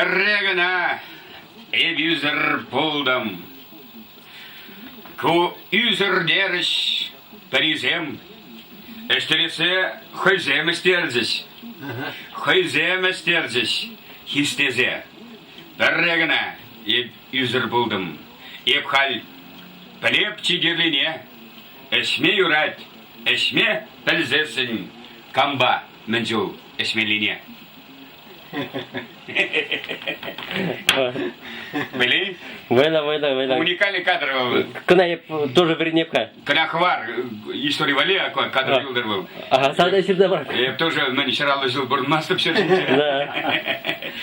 Пӗрре кӑна эп ӳсӗр пултӑм. Ку ӳсӗр терӗҫ пӗрисем. Ӗҫтерессе хӑйсем ӗҫтерчӗҫ. Хӑйсем ӗҫтерчӗҫ хистесе. Пӗрре кӑна эп ӳсӗр пултӑм. Эп халь пӗлеп чи кирлине. Ӗҫме юрать, ӗҫме пӗлсессӗн кампа мӗн чул ӗҫмеллине. Блин. Вӑйлӑ, вӑйлӑ, вӑйлӑ. Уникальный кадр вӑл. Кӑна эп тоже вӗренеп-ха. Кӑна хӑвар, истори валли кадр юлтӑр вӑл. Ага, сада ҫырса пар. Эп тоже мӗн 150 ҫул пурӑнмастӑп ҫӗр ҫинче.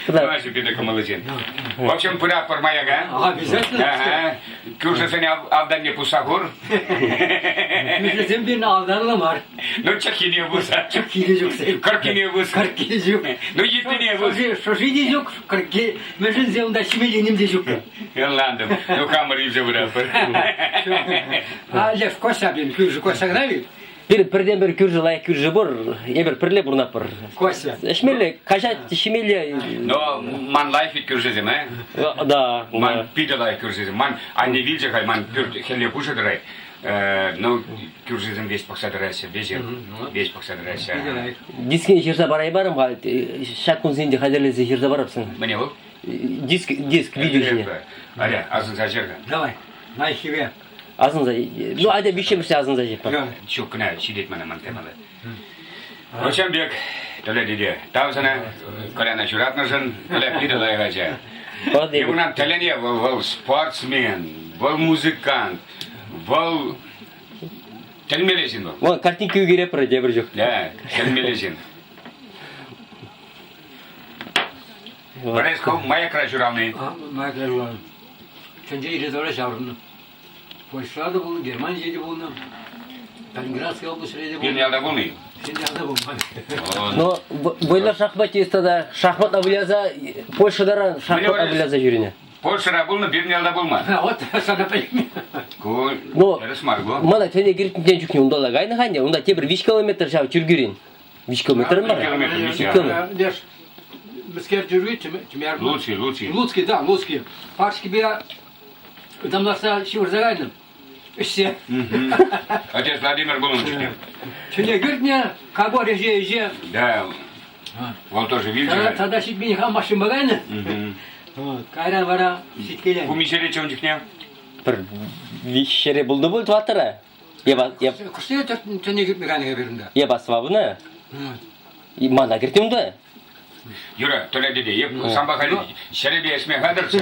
Да. Давай питӗ кӑмӑллӑ ҫын. В общем, пыратпӑр маяка. Обязательно. Ага. Кӳршӗсене автанне пусса хур. Кӳршӗсем пирӗн автанлӑ мар. Ну, чӑххине пуса. Чӑххи те ҫук. Кӑрккине пус. Кӑркки те ҫук. Ну, йыттине пус. Шӑши те ҫук, кӑркки. Мӗншӗн унта ҫимелли ним те ҫук. Ӑнлантӑм. Ну, хамӑр илсе пыратпӑр. А Лев Кося пирӗн кӳршӗ Кося кӑна ведь? Пирӗн пӗртен-пӗр кӳршӗ лайӑх кӳршӗ пур. Эпир пӗрле пурӑнатпӑр. Кося. Ӗҫмелле, каҫать, ҫимелле. Но ман лайӑх ведь кӳршӗсем, э? Да. Ман питӗ лайӑх кӳршӗсем. Ман анне вилчӗ халь, ман пӳрт хӗлле пушӑ тӑрать. Ну, кӳршӗсем веҫ пӑхса тӑраҫҫӗ, веҫех, веҫ пӑхса тӑраҫҫӗ. Дискне ҫырса параймарӑм-ха, ҫак кунсенче хатӗрлесе ҫырса парапсӑн. Мӗне вӑл? Диск, диск, видео ҫине. Аля, асӑнса ҫыр-ха. Давай, лайӑххипе. Асӑнса, ну, атя виҫҫӗмӗшне асӑнса ҫырпа. Ҫук кӑна ҫитет мана ман темалла. Ачам пек, Толя тете, тав сана Коляна ҫуратнӑшӑн, Коля питӗ лайӑх ача. Унан тӗлӗне вӑл, вӑл спортсмен, вӑл музыкант, вӑл тӗлмелле ҫын вӑл. Вӑл картинка ӳкерепӗр тепӗр чух. Да, тӗлмелле ҫын. Борис Маякра ҫуралнӑ. Маякра ҫуралнӑ. Тӗнче йӗри-тавра ҫаврӑннӑ. Польшӑра та пулнӑ, Германире те пулнӑ, Калининградская облаҫре те пулнӑ. Пирӗн ялта пулнӑ-и? Пирӗн ялта пулман. Но вӑйлӑ шахматист тата шахматла выляса Польшӑра шахматла выляса ҫӳренӗ. Польшӑра пулнӑ, пирӗн ялта пулман. Вот сана пӗлме. Ку Но тӗрӗс мар ку. мана тӗне кӗртнӗ чухне унталла кайнӑ-ха ӗнтӗ, унта тепӗр виҫ километр ҫав чиркӳрен. Виҫ километр мар? Километр, виҫ километр. Леш, мӗскер чиркӳ, Тӗмер. Луцкий, Луцкий. Луцкий, да, Луцкий. Пачкипе Ытамласа ҫывӑрса кайнӑ. Ӗҫсе. Отец Владимир был чухне. Чӗне кӗртнӗ, кабор ӗҫе ӗҫе. Да, вӑл тоже вилчӗ. Тата ҫитмен-ха машинпа кайнӑ. Кайран вара ҫиткелен. Ку миҫере ун чухне? Пӗр виҫҫӗре пулнӑ пуль тӑваттӑра. Кӑшне тӗне кӗртме кайнӑ эпир унта. Е басвавна. Мана кӗртнӗ унта. Юра, Толя тете, эп санпа халь ҫӗрӗпе ӗҫме хатӗрччӗ,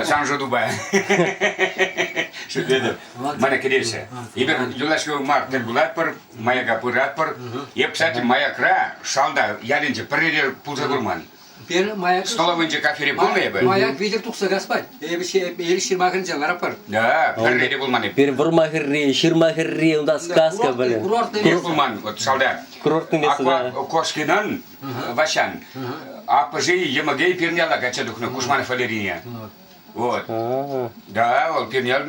сан шутупа. Шӳтлетӗп. Мана кӗтеҫҫӗ. Эпир юлашки мар тӗл пулатпӑр, маяка пыратпӑр. Эп, кстати, маякра шалта ялӗнче пӗрре пулса курман. Пирӗн маяк... Столовӑйӗнче кафере пулнӑ эпӗ. Маяк витӗр тухса каспать. Эпӗ ҫырма хӗрринче лараппӑр. Да, пӗрре те пулман эп. Пирӗн вӑрма хӗрри, ҫырма хӗрри, унта сказка, блин. Курорт пулман, вот шалта. Курортный место, да. Кошкинӑн Ваҫан аппӑшӗ йӑмӑкӗ Пирняла качча тухнӑ Кушманов Валерине. Вот. Да, вӑл Пирнял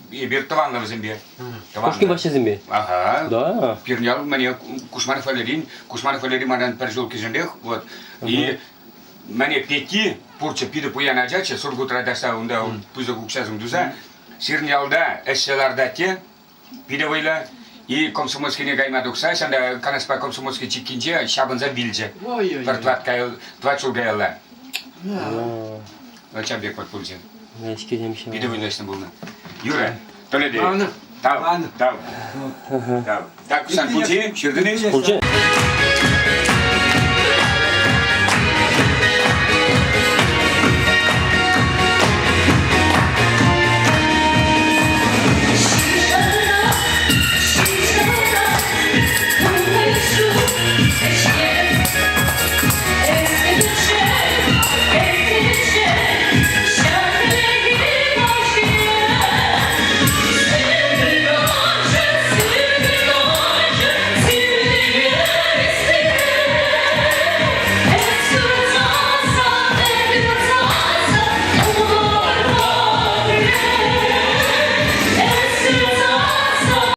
эпир тӑванлӑ вӗсемпе. Кошкин Ваҫҫисемпе? Ага. Да. Пирнял мане Кушманов Валерин, Кушманов Валерий манран пӗр ҫул кӗҫӗнрех, вот. И мане Петти пурччӗ питӗ пуян ачаччӗ, Сургутра таҫта унта пысӑк укҫасем туса, сирӗн ялта ӗҫсе лартать те, питӗ вӑйлӑ. И Комсомольскине кайма тухса, ҫавна Канашпа Комсомольски чиккинче ҫапӑнса вилчӗ. Пӗр тӑват ҫул каялла. Вот ҫав пек вот пулчӗ. Питӗ вӑйлӑ ӗҫнӗ пулнӑ. Юра, Толеде. Тав, тав. Тав. Так, сан пулчӗ, ҫыртӑн-и? Пулчӗ.